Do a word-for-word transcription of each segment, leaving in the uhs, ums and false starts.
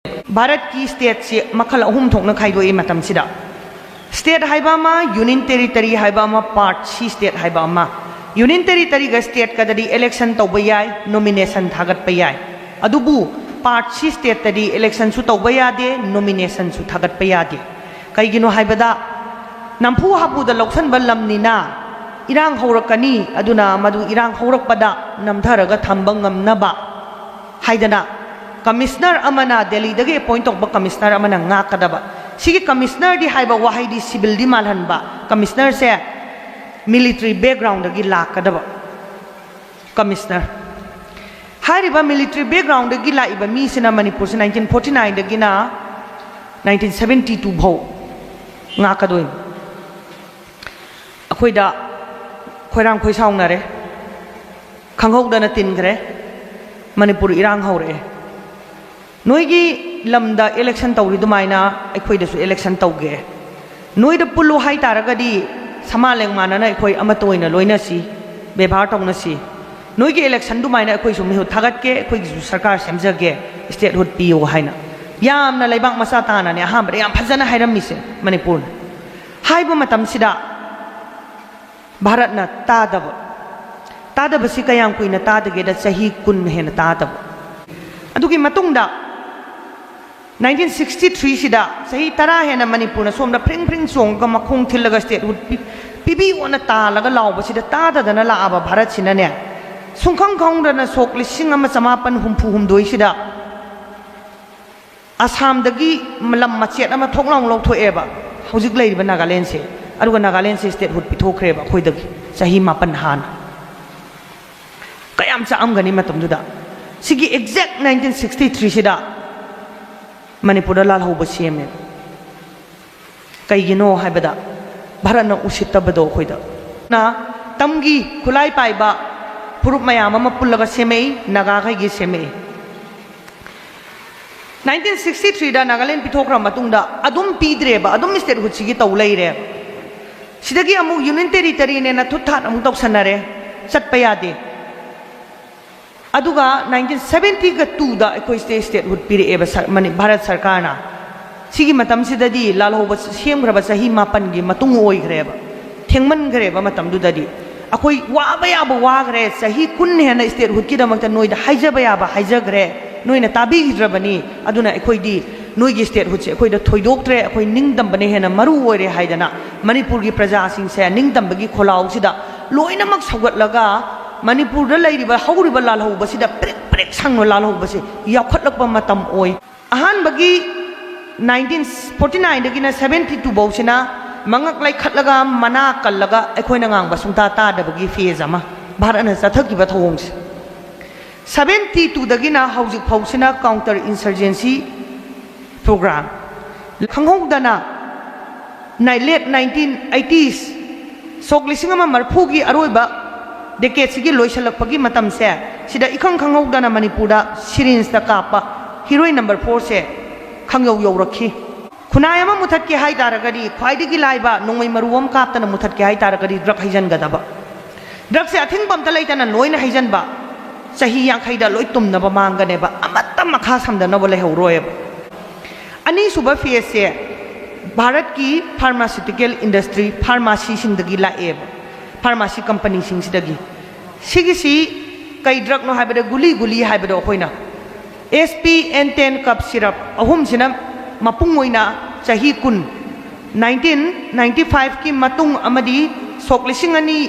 ꯚꯥꯔꯠꯀꯤ ꯁ꯭ꯇꯦꯠꯁꯤ ꯃꯈꯜ ꯑꯍꯨꯝ ꯊꯣꯛꯅ ꯈꯥꯏꯗꯣꯛꯏ ꯃꯇꯝꯁꯤꯗ꯫ ꯁ꯭ꯇꯦꯠ ꯍꯥꯏꯕ ꯑꯃ, ꯌꯨꯅꯤꯌꯟ ꯇꯦꯔꯤꯇꯔꯤ ꯍꯥꯏꯕ ꯑꯃ, ꯄꯥꯔꯠ ꯁꯤ ꯁ꯭ꯇꯦꯠ ꯍꯥꯏꯕ ꯑꯃ꯫ ꯌꯨꯅꯤꯌꯟ ꯇꯦꯔꯤꯇꯔꯤꯒ ꯁ꯭ꯇꯦꯠꯀꯗꯗꯤ ꯏꯂꯦꯛꯁꯟ ꯇꯧꯕ ꯌꯥꯏ, ꯅꯣꯃꯤꯅꯦꯁꯟ ꯊꯥꯒꯠꯄ ꯌꯥꯏ꯫ ꯑꯗꯨꯕꯨ ꯄꯥꯔꯠ ꯁꯤ ꯁ꯭ꯇꯦꯠꯇꯗꯤ ꯏꯂꯦꯛꯁꯟꯁꯨ ꯇꯧꯕ ꯌꯥꯗꯦ, ꯅꯣꯃꯤꯅꯦꯁꯟꯁꯨ ꯊꯥꯒꯠꯄ ꯌꯥꯗꯦ꯫ ꯀꯩꯒꯤꯅꯣ ꯍꯥꯏꯕꯗ, ꯅꯝꯐꯨ ꯍꯥꯐꯨꯗ ꯂꯧꯁꯟꯕ ꯂꯝꯅꯤꯅ ꯏꯔꯥꯡ ꯍꯧꯔꯛꯀꯅꯤ, ꯑꯗꯨꯅ ꯃꯗꯨ ꯏꯔꯥꯡ ꯍꯧꯔꯛꯄꯗ ꯅꯝꯊꯔꯒ ꯊꯝꯕ ꯉꯝꯅꯕ ꯍꯥꯏꯗꯅ ꯀꯃꯤꯁꯅꯔ ꯑꯃꯅ, ꯗꯦꯜꯂꯤꯗꯒꯤ ꯑꯦꯄꯣꯏꯟ ꯇꯧꯕ ꯀꯃꯤꯁꯅꯔ ꯑꯃꯅ ꯉꯥꯛꯀꯗꯕ꯫ ꯁꯤꯒꯤ ꯀꯃꯤꯁꯅꯔꯗꯤ ꯍꯥꯏꯕ ꯋꯥꯍꯩꯗꯤ ꯁꯤꯚꯤꯜꯗꯤ ꯃꯥꯜꯍꯟꯕ, ꯀꯃꯤꯁꯅꯔꯁꯦ ꯃꯤꯂꯤꯇꯔꯤ ꯕꯦꯛꯒ꯭ꯔꯥꯎꯟꯗꯒꯤ ꯂꯥꯛꯀꯗꯕ ꯀꯃꯤꯁꯅꯔ꯫ ꯍꯥꯏꯔꯤꯕ ꯃꯤꯂꯤꯇꯔꯤ ꯕꯦꯛꯒ꯭ꯔꯥꯎꯟꯗꯒꯤ ꯂꯥꯛꯏꯕ ꯃꯤꯁꯤꯅ ꯃꯅꯤꯄꯨꯔꯁꯤ ꯅꯥꯏꯟꯇꯤꯟ ꯐꯣꯔꯇꯤ ꯅꯥꯏꯟꯗꯒꯤꯅ ꯅꯥꯏꯟꯇꯤꯟ ꯁꯚꯦꯟꯇꯤ ꯇꯨ ꯐꯥꯎ ꯉꯥꯛꯀꯗꯣꯏꯅꯤ꯫ ꯑꯩꯈꯣꯏꯗ ꯈꯣꯏꯔꯥꯡ ꯈꯣꯏꯁꯥꯎꯅꯔꯦ, ꯈꯪꯍꯧꯗꯅ ꯇꯤꯟꯈ꯭ꯔꯦ, ꯃꯅꯤꯄꯨꯔ ꯏꯔꯥꯡ ꯍꯧꯔꯛꯑꯦ꯫ ꯅꯣꯏꯒꯤ ꯂꯝꯗ ꯏꯂꯦꯛꯁꯟ ꯇꯧꯔꯤ ꯑꯗꯨꯃꯥꯏꯅ ꯑꯩꯈꯣꯏꯗꯁꯨ ꯏꯂꯦꯛꯁꯟ ꯇꯧꯒꯦ꯫ ꯅꯣꯏꯗ ꯄꯨꯜꯂꯨ ꯍꯥꯏ ꯇꯥꯔꯒꯗꯤ ꯁꯃꯥ ꯂꯦꯡꯃꯥꯟꯅꯅ ꯑꯩꯈꯣꯏ ꯑꯃꯠꯇ ꯑꯣꯏꯅ ꯂꯣꯏꯅꯁꯤ, ꯕꯦꯕꯥꯔ ꯇꯧꯅꯁꯤ꯫ ꯅꯣꯏꯒꯤ ꯏꯂꯦꯛꯁꯟ ꯑꯗꯨꯃꯥꯏꯅ ꯑꯩꯈꯣꯏꯁꯨ ꯃꯤꯍꯨꯠ ꯊꯥꯒꯠꯀꯦ, ꯑꯩꯈꯣꯏꯒꯤꯁꯨ ꯁꯔꯀꯥꯔ ꯁꯦꯝꯖꯒꯦ, ꯁ꯭ꯇꯦꯠꯍꯨꯠ ꯄꯤꯌꯨ ꯍꯥꯏꯅ ꯌꯥꯝꯅ ꯂꯩꯕꯥꯛ ꯃꯆꯥ ꯇꯥꯅꯅꯦ ꯑꯍꯥꯟꯕꯗ ꯌꯥꯝ ꯐꯖꯅ ꯍꯥꯏꯔꯝꯃꯤꯁꯦ ꯃꯅꯤꯄꯨꯔꯅ꯫ ꯍꯥꯏꯕ ꯃꯇꯝꯁꯤꯗ ꯚꯥꯔꯠꯅ ꯇꯥꯗꯕ, ꯇꯥꯗꯕꯁꯤ ꯀꯌꯥꯝ ꯀꯨꯏꯅ ꯇꯥꯗꯒꯦꯗ ꯆꯍꯤ ꯀꯨꯟ ꯍꯦꯟꯅ ꯇꯥꯗꯕ꯫ ꯑꯗꯨꯒꯤ ꯃꯇꯨꯡꯗ ꯅꯥꯏꯟꯇꯤꯟ ꯁꯤꯛꯁꯇꯤ ꯊ꯭ꯔꯤꯁꯤꯗ ꯆꯍꯤ ꯇꯔꯥ ꯍꯦꯟꯅ ꯃꯅꯤꯄꯨꯔꯅ ꯁꯣꯝꯗ ꯐ꯭ꯔꯤꯡ ꯐ꯭ꯔꯤꯡ ꯆꯣꯡꯉꯒ ꯃꯈꯣꯡ ꯊꯤꯜꯂꯒ ꯁ꯭ꯇꯦꯠꯍꯨꯠ ꯄꯤ-, ꯄꯤꯕꯤꯌꯣꯅ ꯇꯥꯜꯂꯒ ꯂꯥꯎꯕꯁꯤꯗ ꯇꯥꯗꯗꯅ ꯂꯥꯛꯑꯕ ꯚꯥꯔꯠꯁꯤꯅꯅꯦ, ꯁꯨꯡꯈꯪ ꯈꯪꯗꯅ ꯁꯣꯛ ꯂꯤꯁꯤꯡ ꯑꯃ ꯆꯃꯥꯄꯟ ꯍꯨꯝꯐꯨ ꯍꯨꯝꯗꯣꯏꯁꯤꯗ ꯑꯁꯥꯝꯗꯒꯤ ꯂꯝ ꯃꯆꯦꯠ ꯑꯃ ꯊꯣꯛ ꯂꯥꯎꯅ ꯂꯧꯊꯣꯛꯑꯦꯕ ꯍꯧꯖꯤꯛ ꯂꯩꯔꯤꯕ ꯅꯥꯒꯥꯂꯦꯟꯁꯦ꯫ ꯑꯗꯨꯒ ꯅꯥꯒꯥꯂꯦꯟꯁꯦ ꯁ꯭ꯇꯦꯠꯍꯨꯠ ꯄꯤꯊꯣꯛꯈ꯭ꯔꯦꯕ ꯑꯩꯈꯣꯏꯗꯒꯤ ꯆꯍꯤ ꯃꯥꯄꯟ ꯍꯥꯟꯅ꯫ ꯀꯌꯥꯝ ꯆꯥꯛꯑꯝꯒꯅꯤ ꯃꯇꯝꯗꯨꯗ? ꯁꯤꯒꯤ ꯑꯦꯛꯖꯦꯛ ꯅꯥꯏꯟꯇꯤꯟ ꯁꯤꯛꯁꯇꯤ ꯊ꯭ꯔꯤꯁꯤꯗ ꯃꯅꯤꯄꯨꯔꯗ ꯂꯥꯜꯍꯧꯕ ꯁꯦꯝꯃꯦ꯫ ꯀꯩꯒꯤꯅꯣ ꯍꯥꯏꯕꯗ, ꯚꯥꯔꯠꯅ ꯎꯁꯤꯠꯇꯕꯗꯣ ꯑꯩꯈꯣꯏꯗ꯫ ꯅ ꯇꯝꯒꯤ ꯈꯨꯠꯂꯥꯏ ꯄꯥꯏꯕ ꯐꯨꯔꯨꯞ ꯃꯌꯥꯝ ꯑꯃ ꯄꯨꯜꯂꯒ ꯁꯦꯝꯃꯛꯏ, ꯅꯥꯒꯥꯈꯩꯒꯤ ꯁꯦꯝꯃꯛꯏ꯫ ꯅꯥꯏꯟꯇꯤꯟ ꯁꯤꯛꯁꯇꯤ ꯊ꯭ꯔꯤꯗ ꯅꯥꯒꯥꯂꯦꯟ ꯄꯤꯊꯣꯛꯈ꯭ꯔ ꯃꯇꯨꯡꯗ ꯑꯗꯨꯝ ꯄꯤꯗ꯭ꯔꯦꯕ, ꯑꯗꯨꯝ ꯁ꯭ꯇꯦꯠꯍꯨꯠꯁꯤꯒꯤ ꯇꯧ ꯂꯩꯔꯦꯕ꯫ ꯁꯤꯗꯒꯤ ꯑꯃꯨꯛ ꯌꯨꯅꯤꯌꯟ ꯇꯦꯔꯤꯇꯔꯤꯅꯦꯅ ꯊꯨꯠ ꯊꯥꯠ ꯑꯃꯨꯛ ꯇꯧꯁꯟꯅꯔꯦ, ꯆꯠꯄ ꯌꯥꯗꯦ꯫ ꯑꯗꯨꯒ ꯅꯥꯏꯟꯇꯤꯟ ꯁꯕꯦꯟꯇꯤꯒ ꯇꯨꯗ ꯑꯩꯈꯣꯏꯁꯦ ꯁ꯭ꯇꯦꯠꯍꯨꯗ ꯄꯤꯔꯛꯑꯦꯕ ꯁꯔ-, ꯃꯅꯤ-, ꯚꯥꯔꯠ ꯁꯔꯀꯥꯔꯅ꯫ ꯁꯤꯒꯤ ꯃꯇꯝꯁꯤꯗꯗꯤ ꯂꯥꯜꯍꯧꯕ ꯁꯦꯝꯈ꯭ꯔꯕ ꯆꯍꯤ ꯃꯥꯄꯟꯒꯤ ꯃꯇꯨꯡ ꯑꯣꯏꯈ꯭ꯔꯦꯕ꯫ ꯊꯦꯡꯃꯟꯈ꯭ꯔꯦꯕ ꯃꯇꯝꯗꯨꯗꯗꯤ꯫ ꯑꯩꯈꯣꯏ ꯋꯥꯕ ꯌꯥꯕ ꯋꯥꯈ꯭ꯔꯦ, ꯆꯍꯤ ꯀꯨꯟ ꯍꯦꯟꯅ ꯁ꯭ꯇꯦꯠꯍꯨꯗꯀꯤꯗꯃꯛꯇ ꯅꯣꯏꯗ ꯍꯥꯏꯖꯕ ꯌꯥꯕ ꯍꯥꯏꯖꯈ꯭ꯔꯦ, ꯅꯣꯏꯅ ꯇꯥꯕꯤꯈꯤꯗ꯭ꯔꯕꯅꯤ꯫ ꯑꯗꯨꯅ ꯑꯩꯈꯣꯏꯗꯤ ꯅꯣꯏꯒꯤ ꯁ꯭ꯇꯦꯠꯍꯨꯗꯁꯦ ꯑꯩꯈꯣꯏꯗ ꯊꯣꯏꯗꯣꯛꯇ꯭ꯔꯦ, ꯑꯩꯈꯣꯏ ꯅꯤꯡꯇꯝꯕꯅ ꯍꯦꯟꯅ ꯃꯔꯨ ꯑꯣꯏꯔꯦ ꯍꯥꯏꯗꯅ ꯃꯅꯤꯄꯨꯔꯒꯤ ꯄ꯭ꯔꯖꯥꯁꯤꯡꯁꯦ ꯅꯤꯡꯇꯝꯕꯒꯤ ꯈꯣꯜꯂꯥꯎꯁꯤꯗ ꯂꯣꯏꯅꯃꯛ ꯁꯧꯒꯠꯂꯒ ꯃꯅꯤꯄꯨꯔꯗ ꯂꯩꯔꯤꯕ ꯍꯧꯔꯤꯕ ꯂꯥꯜꯍꯧꯕꯁꯤꯗ ꯄ꯭ꯔꯦꯛ ꯄ꯭ꯔꯦꯛ ꯁꯪꯅ ꯂꯥꯜꯍꯧꯕꯁꯦ ꯌꯥꯎꯈꯠꯂꯛꯄ ꯃꯇꯝ ꯑꯣꯏ꯫ ꯑꯍꯥꯟꯕꯒꯤ ꯅꯥꯏꯟꯇꯤꯟ ꯐꯣꯔꯇꯤ ꯅꯥꯏꯟꯗꯒꯤꯅ ꯁꯕꯦꯟꯇꯤ ꯇꯨ ꯐꯥꯎꯁꯤꯅ ꯃꯉꯛ ꯂꯩꯈꯠꯂꯒ ꯃꯅꯥ ꯀꯜꯂꯒ ꯑꯩꯈꯣꯏꯅ ꯉꯥꯡꯕ ꯁꯨꯡꯇꯥ ꯇꯥꯗꯕꯒꯤ ꯐꯦꯖ ꯑꯃ, ꯚꯥꯔꯠꯅ ꯆꯠꯊꯈꯤꯕ ꯊꯧꯑꯣꯡꯁꯦ꯫ ꯁꯕꯦꯟꯇꯤ ꯇꯨꯗꯒꯤꯅ ꯍꯧꯖꯤꯛ ꯐꯥꯎꯁꯤꯅ counter insurgency program꯫ ꯈꯪꯍꯧꯗꯅ ꯂꯦꯠ ꯅꯥꯏꯟꯇꯤꯟ ꯑꯩꯇꯤꯁ, ꯁꯣꯛ ꯂꯤꯁꯤꯡ ꯑꯃ ꯃꯔꯐꯨꯒꯤ ꯑꯔꯣꯏꯕ ꯗꯦꯀꯦꯠꯁꯤꯒꯤ ꯂꯣꯏꯁꯤꯜꯂꯛꯄꯒꯤ ꯃꯇꯝꯁꯦ ꯁꯤꯗ ꯏꯈꯪ ꯈꯪꯍꯧꯗꯅ ꯃꯅꯤꯄꯨꯔꯗ ꯁꯤꯔꯤꯟꯁꯇ ꯀꯥꯞꯄ ꯍꯤꯔꯣꯏ ꯅꯝꯕꯔ ꯐꯣꯔꯁꯦ ꯈꯪꯌꯧ ꯌꯧꯔꯛꯈꯤ꯫ ꯈꯨꯟꯅꯥꯏ ꯑꯃ ꯃꯨꯊꯠꯀꯦ ꯍꯥꯏ ꯇꯥꯔꯒꯗꯤ ꯈ꯭ꯋꯥꯏꯗꯒꯤ ꯂꯥꯏꯕ ꯅꯣꯡꯃꯩ ꯃꯔꯨ ꯑꯃ ꯀꯥꯞꯇꯅ ꯃꯨꯊꯠꯀꯦ ꯍꯥꯏ ꯇꯥꯔꯒꯗꯤ ꯗ꯭ꯔꯒ ꯍꯩꯖꯤꯟꯒꯗꯕ꯫ ꯗ꯭ꯔꯒꯁꯦ ꯑꯊꯤꯡꯕ ꯑꯝꯇ ꯂꯩꯇꯅ ꯂꯣꯏꯅ ꯍꯩꯖꯤꯟꯕ, ꯆꯍꯤ ꯌꯥꯡꯈꯩꯗ ꯂꯣꯏ ꯇꯨꯝꯅꯕ ꯃꯥꯡꯒꯅꯦꯕ, ꯑꯃꯠꯇ ꯃꯈꯥ ꯁꯝꯊꯅꯕ ꯂꯩꯍꯧꯔꯣꯏꯕ꯫ ꯑꯅꯤꯁꯨꯕ ꯐꯦꯖꯁꯦ ꯚꯥꯔꯠꯀꯤ pharmaceutical industry, ꯐꯥꯔꯃꯥꯁꯤꯁꯤꯡꯗꯒꯤ ꯂꯥꯛꯑꯦꯕ, ꯐꯥꯔꯃꯥꯁꯤ ꯀꯝꯄꯅꯤꯁꯤꯡꯁꯤꯗꯒꯤ꯫ ꯁꯤꯒꯤꯁꯤ ꯀꯩ ꯗ꯭ꯔꯒꯅꯣ ꯍꯥꯏꯕꯗ ꯒꯨꯂꯤ, ꯒꯨꯂꯤ ꯍꯥꯏꯕꯗꯣ ꯑꯩꯈꯣꯏꯅ꯫ ꯑꯦꯁ ꯄꯤ ꯑꯦꯟ ꯇꯦꯟ ꯀꯞ ꯁꯤꯔꯞ ꯑꯍꯨꯝꯁꯤꯅ ꯃꯄꯨꯡ ꯑꯣꯏꯅ ꯆꯍꯤ ꯀꯨꯟ, ꯅꯥꯏꯟꯇꯤꯟ ꯅꯥꯏꯟꯇꯤ ꯐꯥꯏꯚꯀꯤ ꯃꯇꯨꯡ ꯑꯃꯗꯤ ꯁꯣꯛ ꯂꯤꯁꯤꯡ ꯑꯅꯤ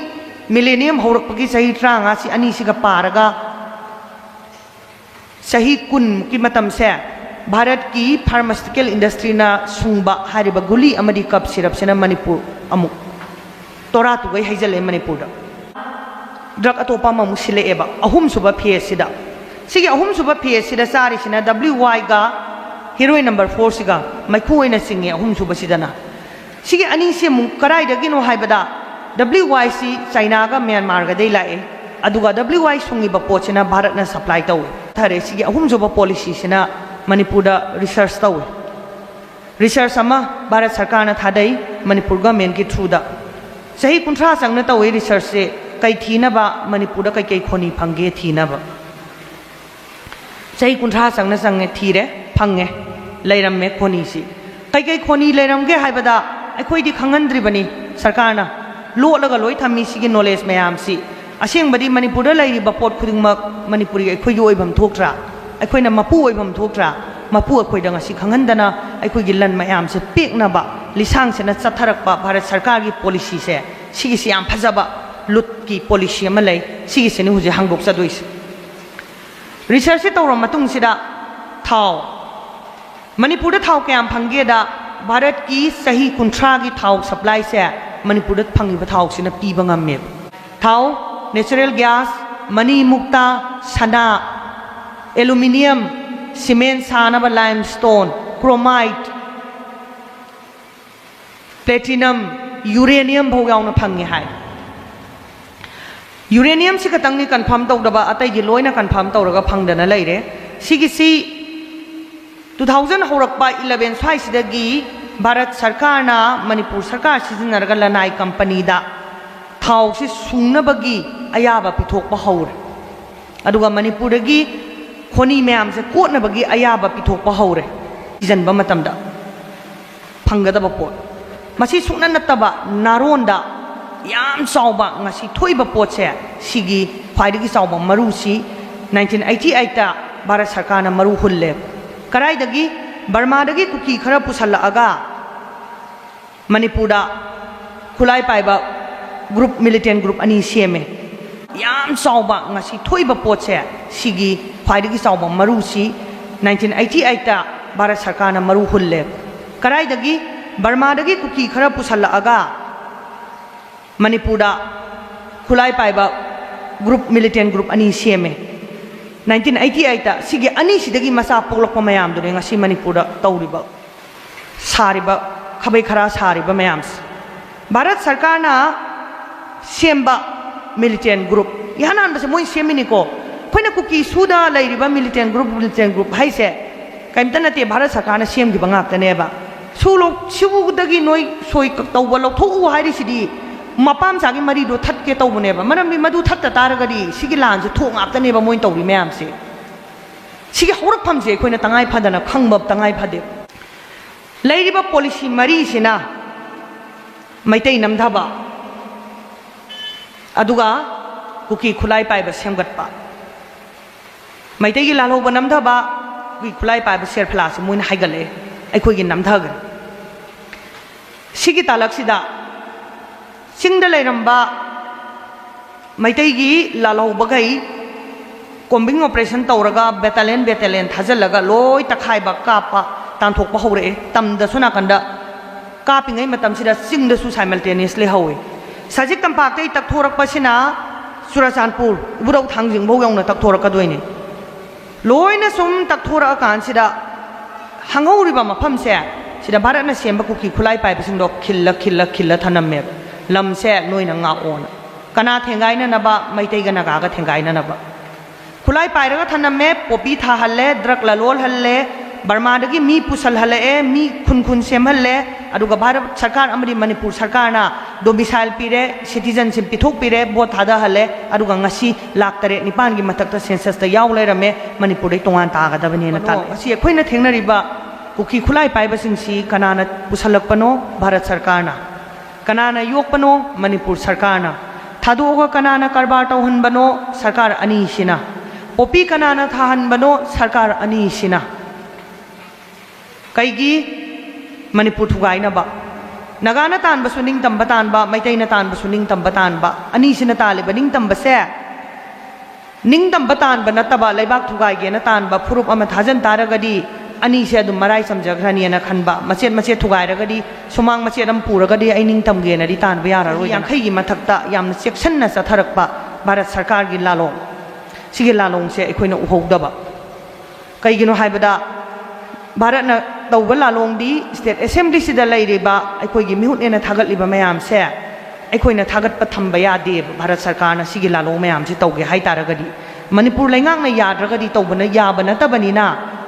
ꯃꯤꯂꯦꯅꯤꯌꯝ ꯍꯧꯔꯛꯄꯒꯤ ꯆꯍꯤ ꯇꯔꯥꯃꯉꯥꯁꯤ ꯑꯅꯤꯁꯤꯒ ꯄꯥꯔꯒ ꯆꯍꯤ ꯀꯨꯟꯃꯨꯛꯀꯤ ꯃꯇꯝꯁꯦ ꯚꯥꯔꯠꯀꯤ pharmaceutical industryꯅ ꯁꯨꯡꯕ ꯍꯥꯏꯔꯤꯕ ꯒꯨꯂꯤ ꯑꯃꯗꯤ ꯀꯞ ꯁꯤꯔꯞꯁꯤꯅ ꯃꯅꯤꯄꯨꯔ ꯑꯃꯨꯛ ꯇꯣꯔꯥ ꯇꯨꯒꯩ ꯍꯩꯖꯜꯂꯦ ꯃꯅꯤꯄꯨꯔꯗ꯫ ꯗ꯭ꯔꯒ ꯑꯇꯣꯞꯄ ꯑꯃꯃꯨꯛ ꯁꯤꯜꯂꯛꯑꯦꯕ ꯑꯍꯨꯝꯁꯨꯕ ꯐꯦꯖꯁꯤꯗ꯫ ꯁꯤꯒꯤ ꯑꯍꯨꯝꯁꯨꯕ ꯐꯦꯖꯁꯤꯗ ꯆꯥꯔꯤꯁꯤꯅ ꯗꯕ꯭ꯂꯤꯎ ꯋꯥꯏꯒ ꯍꯤꯔꯣꯏ ꯅꯝꯕꯔ ꯐꯣꯔꯁꯤꯒ ꯃꯩꯈꯨ ꯑꯣꯏꯅ ꯆꯤꯡꯉꯦ ꯑꯍꯨꯝꯁꯨꯕꯁꯤꯗꯅ꯫ ꯁꯤꯒꯤ ꯑꯅꯤꯁꯤ ꯑꯃꯨꯛ ꯀꯗꯥꯏꯗꯒꯤꯅꯣ ꯍꯥꯏꯕꯗ, ꯗꯕ꯭ꯂꯤꯎ ꯋꯥꯏꯁꯤ ꯆꯥꯏꯅꯥꯒ ꯃ꯭ꯌꯥꯟꯃꯥꯔꯒꯗꯩ ꯂꯥꯛꯑꯦ, ꯑꯗꯨꯒ ꯗꯕ꯭ꯂꯤꯎ ꯋꯥꯏ ꯁꯨꯡꯉꯤꯕ ꯄꯣꯠꯁꯤꯅ ꯚꯥꯔꯠꯅ ꯁꯄ꯭ꯂꯥꯏ ꯇꯧꯏ꯫ ꯐꯔꯦ, ꯁꯤꯒꯤ ꯑꯍꯨꯝꯁꯨꯕ ꯄꯣꯂꯤꯁꯤꯁꯤꯅ ꯃꯅꯤꯄꯨꯔꯗ ꯔꯤꯁꯔꯁ ꯇꯧꯏ꯫ ꯔꯤꯁꯔꯁ ꯑꯃ ꯚꯥꯔꯠ ꯁꯔꯀꯥꯔꯅ ꯊꯥꯗꯩ ꯃꯅꯤꯄꯨꯔ ꯒꯃꯦꯟꯒꯤ ꯊ꯭ꯔꯨꯗ꯫ ꯆꯍꯤ ꯀꯨꯟꯊ꯭ꯔꯥ ꯆꯪꯅ ꯇꯧꯏ ꯔꯤꯁꯔꯁꯁꯦ꯫ ꯀꯩ ꯊꯤꯅꯕ? ꯃꯅꯤꯄꯨꯔꯗ ꯀꯩꯀꯩ ꯈꯣꯅꯤ ꯐꯪꯒꯦ ꯊꯤꯅꯕ꯫ ꯆꯍꯤ ꯀꯨꯟꯊ꯭ꯔꯥ ꯆꯪꯅ ꯆꯪꯉꯦ, ꯊꯤꯔꯦ, ꯐꯪꯉꯦ, ꯂꯩꯔꯝꯃꯦ ꯈꯣꯅꯤꯁꯤ꯫ ꯀꯩꯀꯩ ꯈꯣꯅꯤ ꯂꯩꯔꯝꯒꯦ ꯍꯥꯏꯕꯗ ꯑꯩꯈꯣꯏꯗꯤ ꯈꯪꯍꯟꯗ꯭ꯔꯤꯕꯅꯤ꯫ ꯁꯔꯀꯥꯔꯅ ꯂꯣꯠꯂꯒ ꯂꯣꯏ ꯊꯝꯃꯤ ꯁꯤꯒꯤ ꯅꯣꯂꯦꯖ ꯃꯌꯥꯝꯁꯤ꯫ ꯑꯁꯦꯡꯕꯗꯤ ꯃꯅꯤꯄꯨꯔꯗ ꯂꯩꯔꯤꯕ ꯄꯣꯠ ꯈꯨꯗꯤꯡꯃꯛ ꯃꯅꯤꯄꯨꯔꯤ ꯑꯩꯈꯣꯏꯒꯤ ꯑꯣꯏꯐꯝ ꯊꯣꯛꯇ꯭ꯔꯥ? ꯑꯩꯈꯣꯏꯅ ꯃꯄꯨ ꯑꯣꯏꯐꯝ ꯊꯣꯛꯇ꯭ꯔꯥ? ꯃꯄꯨ ꯑꯩꯈꯣꯏꯗ ꯉꯁꯤ ꯈꯪꯍꯟꯗꯅ ꯑꯩꯈꯣꯏꯒꯤ ꯂꯟ ꯃꯌꯥꯝꯁꯦ ꯄꯦꯛꯅꯕ ꯂꯤꯁꯥꯡꯁꯤꯅ ꯆꯠꯊꯔꯛꯄ ꯚꯥꯔꯠ ꯁꯔꯀꯥꯔꯒꯤ ꯄꯣꯂꯤꯁꯤꯁꯦ, ꯁꯤꯒꯤꯁꯤ ꯌꯥꯝ ꯐꯖꯕ ꯂꯨꯠꯀꯤ ꯄꯣꯂꯤꯁꯤ ꯑꯃ ꯂꯩ꯫ ꯁꯤꯒꯤꯁꯤꯅꯤ ꯍꯧꯖꯤꯛ ꯍꯥꯡꯗꯣꯛꯆꯗꯣꯏꯁꯦ꯫ ꯔꯤꯁꯔꯁꯁꯤ ꯇꯧꯔ ꯃꯇꯨꯡꯁꯤꯗ ꯊꯥꯎ, ꯃꯅꯤꯄꯨꯔꯗ ꯊꯥꯎ ꯀꯌꯥꯝ ꯐꯪꯒꯦꯗ, ꯚꯥꯔꯠꯀꯤ ꯆꯍꯤ ꯀꯨꯟꯊ꯭ꯔꯥꯒꯤ ꯊꯥꯎ ꯁꯄ꯭ꯂꯥꯏꯁꯦ ꯃꯅꯤꯄꯨꯔꯗ ꯐꯪꯉꯤꯕ ꯊꯥꯎꯁꯤꯅ ꯄꯤꯕ ꯉꯝꯃꯦꯕ꯫ ꯊꯥꯎ, natural gas, ꯃꯅꯤ ꯃꯨꯛꯇꯥ, ꯁꯅꯥ, aluminium, cement ꯁꯥꯅꯕ limestone, chromite, platinum, uranium ꯐꯥꯎ ꯌꯥꯎꯅ ꯐꯪꯉꯦ ꯍꯥꯏ꯫ Uranium ꯁꯤ ꯈꯛꯇꯪꯅꯤ confirm ꯇꯧꯗꯕ, ꯑꯇꯩꯗꯤ ꯂꯣꯏꯅ confirm ꯇꯧꯔꯒ ꯐꯪꯗꯅ ꯂꯩꯔꯦ꯫ ꯁꯤꯒꯤꯁꯤ two thousand ꯍꯧꯔꯛꯄ eleven ꯁ꯭ꯋꯥꯏꯁꯤꯗꯒꯤ ꯚꯥꯔꯠ ꯁꯔꯀꯥꯔꯅ, ꯃꯅꯤꯄꯨꯔ ꯁꯔꯀꯥꯔ ꯁꯤꯖꯤꯟꯅꯔꯒ ꯂꯅꯥꯏ ꯀꯝꯄꯅꯤꯗ ꯊꯥꯎꯁꯤ ꯁꯨꯡꯅꯕꯒꯤ ꯑꯌꯥꯕ ꯄꯤꯊꯣꯛꯄ ꯍꯧꯔꯦ꯫ ꯑꯗꯨꯒ ꯃꯅꯤꯄꯨꯔꯗꯒꯤ ꯈꯣꯅꯤ ꯃꯌꯥꯝꯁꯦ ꯀꯣꯠꯅꯕꯒꯤ ꯑꯌꯥꯕ ꯄꯤꯊꯣꯛꯄ ꯍꯧꯔꯦ꯫ ꯊꯤꯖꯤꯟꯕ ꯃꯇꯝꯗ ꯐꯪꯒꯗꯕ ꯄꯣꯠ꯫ ꯃꯁꯤ ꯁꯨꯡꯅ ꯅꯠꯇꯕ ꯅꯥꯔꯣꯟꯗ ꯌꯥꯝ ꯆꯥꯎꯕ ꯉꯁꯤ ꯊꯣꯛꯏꯕ ꯄꯣꯠꯁꯦ, ꯁꯤꯒꯤ ꯈ꯭ꯋꯥꯏꯗꯒꯤ ꯆꯥꯎꯕ ꯃꯔꯨꯁꯤ nineteen eighty eight ꯚꯥꯔꯠ ꯁꯔꯀꯥꯔꯅ ꯃꯔꯨ ꯍꯨꯜꯂꯦ꯫ ꯀꯗꯥꯏꯗꯒꯤ? ꯕꯔꯃꯥꯗꯒꯤ ꯀꯨꯀꯤ ꯈꯔ ꯄꯨꯁꯜꯂꯛꯑꯒ ꯃꯅꯤꯄꯨꯔꯗ ꯈꯨꯠꯂꯥꯏ ꯄꯥꯏꯕ group, militant group ꯑꯅꯤ ꯁꯦꯝꯃꯦ꯫ ꯌꯥꯝ ꯆꯥꯎꯕ ꯉꯁꯤ ꯊꯣꯛꯏꯕ ꯄꯣꯠꯁꯦ, ꯁꯤꯒꯤ ꯈ꯭ꯋꯥꯏꯗꯒꯤ ꯆꯥꯎꯕ ꯃꯔꯨꯁꯤ nineteen eighty eight ꯚꯥꯔꯠ ꯁꯔꯀꯥꯔꯅ ꯃꯔꯨ ꯍꯨꯜꯂꯦ꯫ ꯀꯗꯥꯏꯗꯒꯤ? ꯕꯔꯃꯥꯗꯒꯤ ꯀꯨꯀꯤ ꯈꯔ ꯄꯨꯁꯜꯂꯛꯑꯒ ꯃꯅꯤꯄꯨꯔꯗ ꯈꯨꯠꯂꯥꯏ ꯄꯥꯏꯕ group, militant group ꯑꯅꯤ ꯁꯦꯝꯃꯦ꯫ Nineteen eighty eight ꯁꯤꯒꯤ ꯑꯅꯤꯁꯤꯗꯒꯤ ꯃꯆꯥ ꯄꯣꯛꯂꯛꯄ ꯃꯌꯥꯝꯗꯨꯅꯦ ꯉꯁꯤ ꯃꯅꯤꯄꯨꯔꯗ ꯇꯧꯔꯤꯕ, ꯁꯥꯔꯤꯕ, ꯈꯥꯕꯩ ꯈꯔꯥ ꯁꯥꯔꯤꯕ ꯃꯌꯥꯝꯁꯦ꯫ ꯚꯥꯔꯠ ꯁꯔꯀꯥꯔꯅ ꯁꯦꯝꯕ militant group, ꯏꯍꯥꯟ ꯍꯥꯟꯕꯁꯦ ꯃꯣꯏ ꯁꯦꯝꯃꯤꯅꯤꯀꯣ꯫ ꯑꯩꯈꯣꯏꯅ ꯀꯨꯀꯤ ꯁꯨꯗ ꯂꯩꯔꯤꯕ militant group, militant group ꯍꯥꯏꯁꯦ ꯀꯔꯤꯝꯇ ꯅꯠꯇꯦ, ꯚꯥꯔꯠ ꯁꯔꯀꯥꯔꯅ ꯁꯦꯝꯈꯤꯕ ꯉꯥꯛꯇꯅꯦꯕ꯫ ꯁꯨ ꯂꯧ-, ꯁꯨꯗꯒꯤ ꯅꯣꯏ ꯁꯣꯏ ꯇꯧꯕ ꯂꯧꯊꯣꯛꯎ ꯍꯥꯏꯔꯤꯁꯤꯗꯤ ꯃꯄꯥ ꯃꯆꯥꯒꯤ ꯃꯔꯤꯗꯣ ꯊꯠꯀꯦ ꯇꯧꯕꯅꯦꯕ꯫ ꯃꯔꯝꯗꯤ ꯃꯗꯨ ꯊꯠꯇ ꯇꯥꯔꯒꯗꯤ ꯁꯤꯒꯤ ꯂꯥꯟꯁꯦ ꯊꯣꯛ ꯉꯥꯛꯇꯅꯦꯕ ꯃꯣꯏꯅ ꯇꯧꯔꯤ ꯃꯌꯥꯝꯁꯦ꯫ ꯁꯤꯒꯤ ꯍꯧꯔꯛꯐꯝꯁꯦ ꯑꯩꯈꯣꯏꯅ ꯇꯉꯥꯏ ꯐꯗꯅ ꯈꯪꯕ ꯇꯉꯥꯏ ꯐꯗꯦ꯫ ꯂꯩꯔꯤꯕ ꯄꯣꯂꯤꯁꯤ ꯃꯔꯤꯁꯤꯅ ꯃꯩꯇꯩ ꯅꯝꯊꯕ, ꯑꯗꯨꯒ ꯀꯨꯀꯤ ꯈꯨꯠꯂꯥꯏ ꯄꯥꯏꯕ ꯁꯦꯝꯒꯠꯄ꯫ ꯃꯩꯇꯩꯒꯤ ꯂꯥꯜꯍꯧꯕ ꯅꯝꯊꯕ, ꯀꯨꯀꯤ ꯈꯨꯠꯂꯥꯏ ꯄꯥꯏꯕ ꯁꯦꯔꯐꯂꯥꯁꯤ ꯃꯣꯏꯅ ꯍꯥꯏꯒꯠꯂꯛꯑꯦ, ꯑꯩꯈꯣꯏꯒꯤ ꯅꯝꯊꯈ꯭ꯔꯦ꯫ ꯁꯤꯒꯤ ꯇꯥꯂꯛꯁꯤꯗ ꯆꯤꯡꯗ ꯂꯩꯔꯝꯕ ꯃꯩꯇꯩꯒꯤ ꯂꯥꯜꯍꯧꯕꯈꯩ combing operation ꯇꯧꯔꯒ battalion battalion ꯊꯥꯖꯤꯜꯂꯒ ꯂꯣꯏ ꯇꯛꯈꯥꯏꯕ, ꯀꯥꯞꯄ, ꯇꯥꯟꯊꯣꯛꯄ ꯍꯧꯔꯛꯑꯦ꯫ ꯇꯝꯗꯁꯨ ꯅꯥꯀꯟꯗ ꯀꯥꯞꯄꯤꯉꯩ ꯃꯇꯝꯁꯤꯗ ꯆꯤꯡꯗꯁꯨ simultaneously ꯍꯧꯏ꯫ ꯁꯖꯤꯛ ꯇꯝꯄꯥꯛꯇꯒꯤ ꯇꯛꯊꯣꯔꯛꯄꯁꯤꯅ ꯆꯨꯔꯆꯥꯟꯄꯨꯔ, ꯏꯕꯨꯙꯧ ꯊꯥꯡꯖꯤꯡꯐꯧ ꯌꯧꯅ ꯇꯛꯊꯣꯔꯛꯀꯗꯣꯏꯅꯤ꯫ ꯂꯣꯏꯅ ꯁꯨꯝ ꯇꯛꯊꯣꯔꯛꯑꯀꯥꯟꯁꯤꯗ ꯍꯪꯍꯧꯔꯤꯕ ꯃꯐꯝꯁꯦ, ꯁꯤꯗ ꯚꯥꯔꯠꯅ ꯁꯦꯝꯕ ꯀꯨꯀꯤ ꯈꯨꯠꯂꯥꯏ ꯄꯥꯏꯕꯁꯤꯡꯗꯣ ꯈꯤꯜꯂ ꯈꯤꯜꯂ ꯈꯤꯜꯂ ꯊꯅꯝꯃꯦꯕ꯫ ꯂꯝꯁꯦ ꯅꯣꯏꯅ ꯉꯥꯛꯑꯣꯅ꯫ ꯀꯅꯥ ꯊꯦꯡꯒꯥꯏꯅꯅꯕ? ꯃꯩꯇꯩꯒ ꯅꯥꯒꯥꯒ ꯊꯦꯡꯒꯥꯏꯅꯅꯕ꯫ ꯈꯨꯠꯂꯥꯏ ꯄꯥꯏꯔꯒ ꯊꯅꯝꯃꯦ, poppy ꯊꯥꯍꯜꯂꯦ, drug ꯂꯂꯣꯜꯍꯜꯂꯦ, ꯕꯔꯃꯥꯗꯒꯤ ꯃꯤ ꯄꯨꯁꯜꯍꯜꯂꯛꯑꯦ, ꯃꯤ ꯈꯨꯟ ꯈꯨꯟ ꯁꯦꯝꯍꯜꯂꯦ, ꯑꯗꯨꯒ ꯚꯥꯔꯠ ꯁꯔꯀꯥꯔ ꯑꯃꯗꯤ ꯃꯅꯤꯄꯨꯔ ꯁꯔꯀꯥꯔꯅ domicile ꯄꯤꯔꯦ, citizenship ꯄꯤꯊꯣꯛꯄꯤꯔꯦ, vote ꯊꯥꯗꯍꯜꯂꯦ, ꯑꯗꯨꯒ ꯉꯁꯤ ꯂꯥꯈ ꯇꯔꯦꯠ ꯅꯤꯄꯥꯟꯒꯤ ꯃꯊꯛꯇ census ꯇ ꯌꯥꯎ ꯂꯩꯔꯝꯃꯦ, ꯃꯅꯤꯄꯨꯔꯗꯩ ꯇꯣꯉꯥꯟ ꯇꯥꯒꯗꯕꯅꯦꯅ ꯇꯥꯛꯂꯦ꯫ ꯉꯁꯤ ꯑꯩꯈꯣꯏꯅ ꯊꯦꯡꯅꯔꯤꯕ ꯀꯨꯀꯤ ꯈꯨꯠꯂꯥꯏ ꯄꯥꯏꯕꯁꯤꯡꯁꯤ ꯀꯅꯥꯅ ꯄꯨꯁꯜꯂꯛꯄꯅꯣ? ꯚꯥꯔꯠ ꯁꯔꯀꯥꯔꯅ꯫ ꯀꯅꯥꯅ ꯌꯣꯛꯄꯅꯣ? ꯃꯅꯤꯄꯨꯔ ꯁꯔꯀꯥꯔꯅ꯫ ꯊꯥꯗꯣꯛꯑꯒ ꯀꯅꯥꯅ ꯀꯔꯕꯥꯔ ꯇꯧꯍꯟꯕꯅꯣ? ꯁꯔꯀꯥꯔ ꯑꯅꯤꯁꯤꯅ꯫ Poppy ꯀꯅꯥꯅ ꯊꯥꯍꯟꯕꯅꯣ? ꯁꯔꯀꯥꯔ ꯑꯅꯤꯁꯤꯅ꯫ ꯀꯩꯒꯤ? ꯃꯅꯤꯄꯨꯔ ꯊꯨꯒꯥꯏꯅꯕ꯫ ꯅꯥꯒꯥꯅ ꯇꯥꯟꯕꯁꯨ ꯅꯤꯡꯇꯝꯕ ꯇꯥꯟꯕ, ꯃꯩꯇꯩꯅ ꯇꯥꯟꯕꯁꯨ ꯅꯤꯡꯇꯝꯕ ꯇꯥꯟꯕ, ꯑꯅꯤꯁꯤꯅ ꯇꯥꯜꯂꯤꯕ ꯅꯤꯡꯇꯝꯕꯁꯦ ꯅꯤꯡꯇꯝꯕ ꯇꯥꯟꯕ ꯅꯠꯇꯕ, ꯂꯩꯕꯥꯛ ꯊꯨꯒꯥꯏꯒꯦꯅ ꯇꯥꯟꯕ ꯐꯨꯔꯨꯞ ꯑꯃ ꯊꯥꯖꯟ ꯇꯥꯔꯒꯗꯤ, ꯑꯅꯤꯁꯦ ꯑꯗꯨꯝ ꯃꯔꯥꯏ ꯆꯝꯖꯈ꯭ꯔꯅꯤꯅ ꯈꯟꯕ꯫ ꯃꯆꯦꯠ ꯃꯆꯦꯠ ꯊꯨꯒꯥꯏꯔꯒꯗꯤ, ꯁꯨꯃꯥꯡ ꯃꯆꯦꯠ ꯑꯃ ꯄꯨꯔꯒꯗꯤ ꯑꯩ ꯅꯤꯡꯇꯝꯒꯦꯅꯗꯤ ꯇꯥꯟꯕ ꯌꯥꯔꯔꯣꯏꯗꯅ꯫ ꯌꯥꯡꯈꯩꯒꯤ ꯃꯊꯛꯇ ꯌꯥꯝꯅ ꯆꯦꯛꯁꯤꯟꯅ ꯆꯠꯊꯔꯛꯄ ꯚꯥꯔꯠ ꯁꯔꯀꯥꯔꯒꯤ ꯂꯥꯂꯣꯡ, ꯁꯤꯒꯤ ꯂꯥꯂꯣꯡꯁꯦ ꯑꯩꯈꯣꯏꯅ ꯎꯍꯧꯗꯕ꯫ ꯀꯩꯒꯤꯅꯣ ꯍꯥꯏꯕꯗ, ꯚꯥꯔꯠꯅ ꯇꯧꯕ ꯂꯥꯂꯣꯡꯗꯤ state assembly ꯁꯤꯗ ꯂꯩꯔꯤꯕ ꯑꯩꯈꯣꯏꯒꯤ ꯃꯤꯍꯨꯠꯅꯦꯅ ꯊꯥꯒꯠꯂꯤꯕ ꯃꯌꯥꯝꯁꯦ ꯑꯩꯈꯣꯏꯅ ꯊꯥꯒꯠꯄ ꯊꯝꯕ ꯌꯥꯗꯦꯕ꯫ ꯚꯥꯔꯠ ꯁꯔꯀꯥꯔꯅ ꯁꯤꯒꯤ ꯂꯥꯂꯣꯡ ꯃꯌꯥꯝꯁꯦ ꯇꯧꯒꯦ ꯍꯥꯏ ꯇꯥꯔꯒꯗꯤ, ꯃꯅꯤꯄꯨꯔ ꯂꯩꯉꯥꯛꯅ ꯌꯥꯗ꯭ꯔꯒꯗꯤ ꯇꯧꯕꯅ ꯌꯥꯕ ꯅꯠꯇꯕꯅꯤꯅ,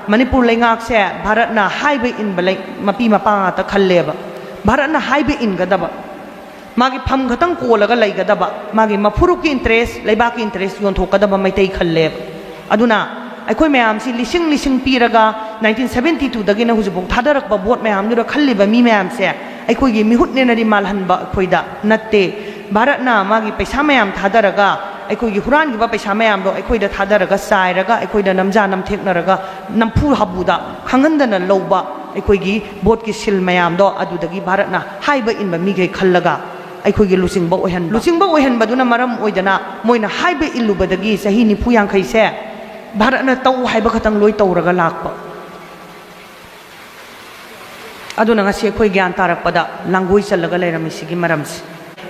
ꯃꯅꯤꯄꯨꯔ ꯂꯩꯉꯥꯛꯁꯦ ꯚꯥꯔꯠꯅ ꯍꯥꯏꯕ ꯏꯟꯕ ꯂꯩ-, ꯃꯄꯤ ꯃꯄꯥ ꯉꯥꯛꯇ ꯈꯜꯂꯦꯕ꯫ ꯚꯥꯔꯠꯅ ꯍꯥꯏꯕ ꯏꯟꯒꯗꯕ, ꯃꯥꯒꯤ ꯐꯝ ꯈꯛꯇꯪ ꯀꯣꯜꯂꯒ ꯂꯩꯒꯗꯕ, ꯃꯥꯒꯤ ꯃꯐꯨꯔꯨꯞꯀꯤ interest, ꯂꯩꯕꯥꯛꯀꯤ interest ꯌꯣꯟꯊꯣꯛꯀꯗꯕ ꯃꯩꯇꯩ ꯈꯜꯂꯦꯕ꯫ ꯑꯗꯨꯅ ꯑꯩꯈꯣꯏ ꯃꯌꯥꯝꯁꯤ ꯂꯤꯁꯤꯡ ꯂꯤꯁꯤꯡ ꯄꯤꯔꯒ ꯅꯥꯏꯟꯇꯤꯟ ꯁꯕꯦꯟꯇꯤ ꯇꯨꯗꯒꯤꯅ ꯍꯧꯖꯤꯛꯐꯥꯎ ꯊꯥꯗꯔꯛꯄ ꯚꯣꯠ ꯃꯌꯥꯝꯗꯨꯗ ꯈꯜꯂꯤꯕ ꯃꯤ ꯃꯌꯥꯝꯁꯦ ꯑꯩꯈꯣꯏꯒꯤ ꯃꯤꯍꯨꯠꯅꯦꯅꯗꯤ ꯃꯥꯜꯍꯟꯕ ꯑꯩꯈꯣꯏꯗ ꯅꯠꯇꯦ꯫ ꯚꯥꯔꯠꯅ ꯃꯥꯒꯤ ꯄꯩꯁꯥ ꯃꯌꯥꯝ ꯊꯥꯗꯔꯒ, ꯑꯩꯈꯣꯏꯒꯤ ꯍꯨꯔꯥꯟꯈꯤꯕ ꯄꯩꯁꯥ ꯃꯌꯥꯝꯗꯣ ꯑꯩꯈꯣꯏꯗ ꯊꯥꯗꯔꯒ, ꯆꯥꯏꯔꯒ, ꯑꯩꯈꯣꯏꯗ ꯅꯝꯖꯥ ꯅꯝꯊꯦꯛꯅꯔꯒ, ꯅꯝꯐꯨ ꯍꯥꯕꯨꯗ ꯈꯪꯍꯟꯗꯅ ꯂꯧꯕ ꯑꯩꯈꯣꯏꯒꯤ ꯚꯣꯠꯀꯤ ꯁꯤꯜ ꯃꯌꯥꯝꯗꯣ ꯑꯗꯨꯗꯒꯤ ꯚꯥꯔꯠꯅ ꯍꯥꯏꯕ ꯏꯟꯕ ꯃꯤꯈꯩ ꯈꯜꯂꯒ ꯑꯩꯈꯣꯏꯒꯤ ꯂꯨꯆꯤꯡꯕ ꯑꯣꯏꯍꯟꯕ꯫ ꯂꯨꯆꯤꯡꯕ ꯑꯣꯏꯍꯟꯕꯗꯨꯅ ꯃꯔꯝ ꯑꯣꯏꯗꯅ ꯃꯣꯏꯅ ꯍꯥꯏꯕ ꯏꯜꯂꯨꯕꯗꯒꯤ ꯆꯍꯤ ꯅꯤꯐꯨ ꯌꯥꯡꯈꯩꯁꯦ ꯚꯥꯔꯠꯅ ꯇꯧ ꯍꯥꯏꯕ ꯈꯛꯇꯪ ꯂꯣꯏ ꯇꯧꯔꯒ ꯂꯥꯛꯄ꯫ ꯑꯗꯨꯅ ꯉꯁꯤ ꯑꯩꯈꯣꯏ ꯒ꯭ꯌꯥꯟ ꯇꯥꯔꯛꯄꯗ ꯂꯥꯡꯒꯣꯏ ꯆꯜꯂꯒ ꯂꯩꯔꯝꯃꯤ ꯁꯤꯒꯤ ꯃꯔꯝꯁꯦ꯫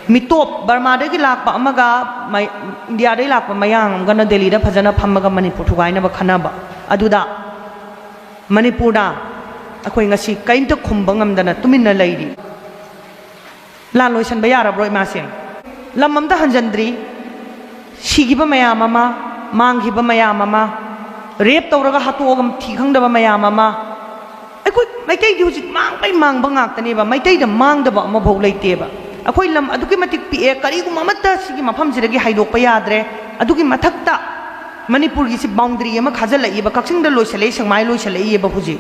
ꯃꯤꯇꯣꯞ ꯕꯔꯃꯥꯗꯒꯤ ꯂꯥꯛꯄ ꯑꯃꯒ ꯃꯩ-, ꯏꯟꯗꯤꯌꯥꯗꯒꯤ ꯂꯥꯛꯄ ꯃꯌꯥꯡ ꯑꯃꯒꯅ ꯗꯦꯜꯂꯤꯗ ꯐꯖꯅ ꯐꯝꯃꯒ ꯃꯅꯤꯄꯨꯔ ꯊꯨꯒꯥꯏꯅꯕ ꯈꯟꯅꯕ꯫ ꯑꯗꯨꯗ ꯃꯅꯤꯄꯨꯔꯗ ꯑꯩꯈꯣꯏ ꯉꯁꯤ ꯀꯔꯤꯝꯇ ꯈꯨꯝꯕ ꯉꯝꯗꯅ ꯇꯨꯃꯤꯟꯅ ꯂꯩꯔꯤ꯫ ꯂꯥꯟ ꯂꯣꯏꯁꯤꯟꯕ ꯌꯥꯔꯕ꯭ꯔꯣ, ꯏꯃꯥꯁꯤꯡ? ꯂꯝ ꯑꯝꯇ ꯍꯟꯖꯤꯟꯗ꯭ꯔꯤ꯫ ꯁꯤꯈꯤꯕ ꯃꯌꯥꯝ ꯑꯃ, ꯃꯥꯡꯈꯤꯕ ꯃꯌꯥꯝ ꯑꯃ, ꯔꯦꯞ ꯇꯧꯔꯒ ꯍꯥꯠꯇꯣꯛꯑꯒ ꯊꯤ ꯈꯪꯗꯕ ꯃꯌꯥꯝ ꯑꯃ꯫ ꯑꯩꯈꯣꯏ ꯃꯩꯇꯩꯗꯤ ꯍꯧꯖꯤꯛ ꯃꯥꯡꯕꯩ ꯃꯥꯡꯕ ꯉꯥꯛꯇꯅꯦꯕ, ꯃꯩꯇꯩꯗ ꯃꯥꯡꯗꯕ ꯑꯃꯐꯥꯎ ꯂꯩꯇꯦꯕ꯫ ꯑꯩꯈꯣꯏ ꯂꯝ ꯑꯗꯨꯛꯀꯤ ꯃꯇꯤꯛ ꯄꯤꯛꯑꯦ, ꯀꯔꯤꯒꯨꯝꯕ ꯑꯃꯠꯇ ꯁꯤꯒꯤ ꯃꯐꯝꯁꯤꯗꯒꯤ ꯍꯥꯏꯗꯣꯛꯄ ꯌꯥꯗ꯭ꯔꯦ꯫ ꯑꯗꯨꯒꯤ ꯃꯊꯛꯇ ꯃꯅꯤꯄꯨꯔꯒꯤꯁꯤ ꯕꯥꯎꯟꯗꯔꯤ ꯑꯃ ꯈꯥꯖꯤꯜꯂꯛꯏꯕ, ꯀꯛꯆꯤꯡꯗ ꯂꯣꯏꯁꯤꯜꯂꯛꯏ, ꯁꯦꯛꯃꯥꯏ ꯂꯣꯏꯁꯤꯜꯂꯛꯏꯕ ꯍꯧꯖꯤꯛ꯫